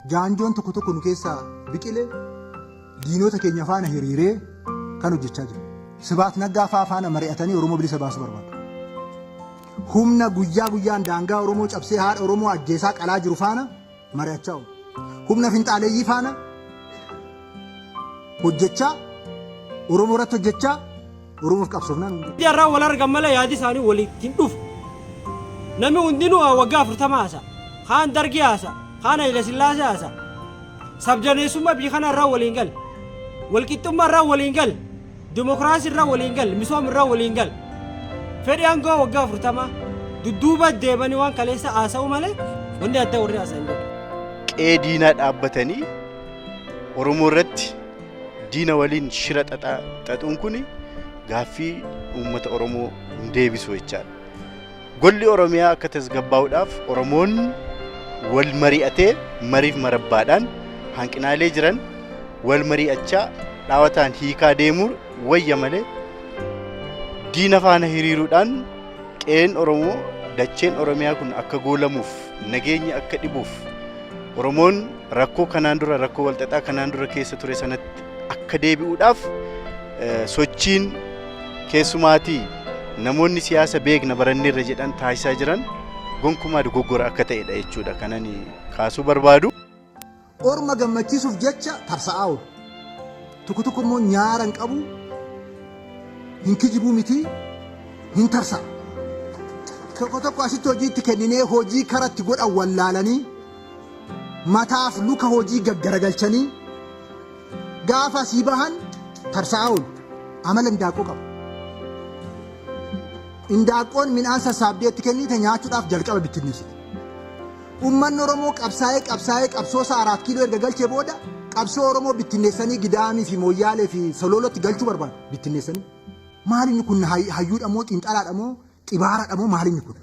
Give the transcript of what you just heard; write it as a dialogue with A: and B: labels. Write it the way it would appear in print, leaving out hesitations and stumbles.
A: Jaanjoon tokko tokko nu keessaa biqile diinota keenya faana hiriiree kan hojjechaa jiru. Sibaat Naggaa fa'aa faana mari'atanii Oromoo bilisa baasuu barbaadu. Humna guyyaa guyyaan daangaa Oromoo cabsee haadha Oromoo ajjeesaa qalaa jiru faana mari'achaa oolu. Humna finxaaleeyyii faana hojjechaa Oromoo irratti hojjechaa Oromoof qabsoofnaan hundi.
B: Irraa wal argan malee yaadi isaanii walitti hin dhufu. Namni hundinuu waggaa 40 haasa. Kaan Dargii haasa. Kaan Haile Sillaasee haasa. Sabdaneessummaa biyya kana irraa waliin gal. Walqixxummaa irraa waliin gal. Dimokiraasii irraa waliin gal. Misooma irraa waliin gal. Fedhi aangoo waggaa 40 dudduuba deemanii waan kaleessa haasa'u malee wanni adda warri haasa'an jiru.
C: Qe'ee diinaa dhaabbatanii Oromoo irratti diina waliin shira xaxuun kun gaaffii uummata Oromoo hin deebisu jechaadha. Golli Oromiyaa akka tasgabbaa'uudhaaf Oromoon wal mari'atee mariif marabbaadhaan hanqinaalee jiran wal mari'achaa dhaawataan hiikaa deemuu wayya malee diina faana hiriiruudhaan qe'een Oromoo dacheen Oromiyaa kun akka goolamuuf nageenyi akka dhibuuf Oromoon rakkoo kanaan dura rakkoo walxaxaa kanaan dura keessa ture sanatti akka deebi'uudhaaf sochiin keessumaatii namoonni siyaasa beekna baranneerra jedhan taasisaa jiran gonkumaa dogoggora akka ta'edha jechuudha kanan kaasuu barbaadu.
A: Orma gammachiisuuf jecha tarsa'aa oolu. Tokko tokko immoo nyaara hin qabu, hin kijibuu miti, hin tarsa'a. Tokko tokko asitti hojii itti kenninee hojii karatti godhan wallaalanii mataaf luka hojii gaggaragalchanii gaafa asii bahan tarsa'aa oolu. Amala indaaqqoo qaba. Indaaqqoon midhaan sassaabdee itti kennite nyaachuudhaaf jalqaba bittinneessite. Uummanni Oromoo qabsaa'ee qabsaa'ee qabsoo isaa 4 kiiloo erga galchee booda qabsoo Oromoo bittinneessanii Gidaamii fi Mooyyaalee fi Sololotti galchuu barbaadu bittinneessanii. Maali inni kun hayyuudha moo xiinxalaadha moo xibaaradha moo maali inni kun?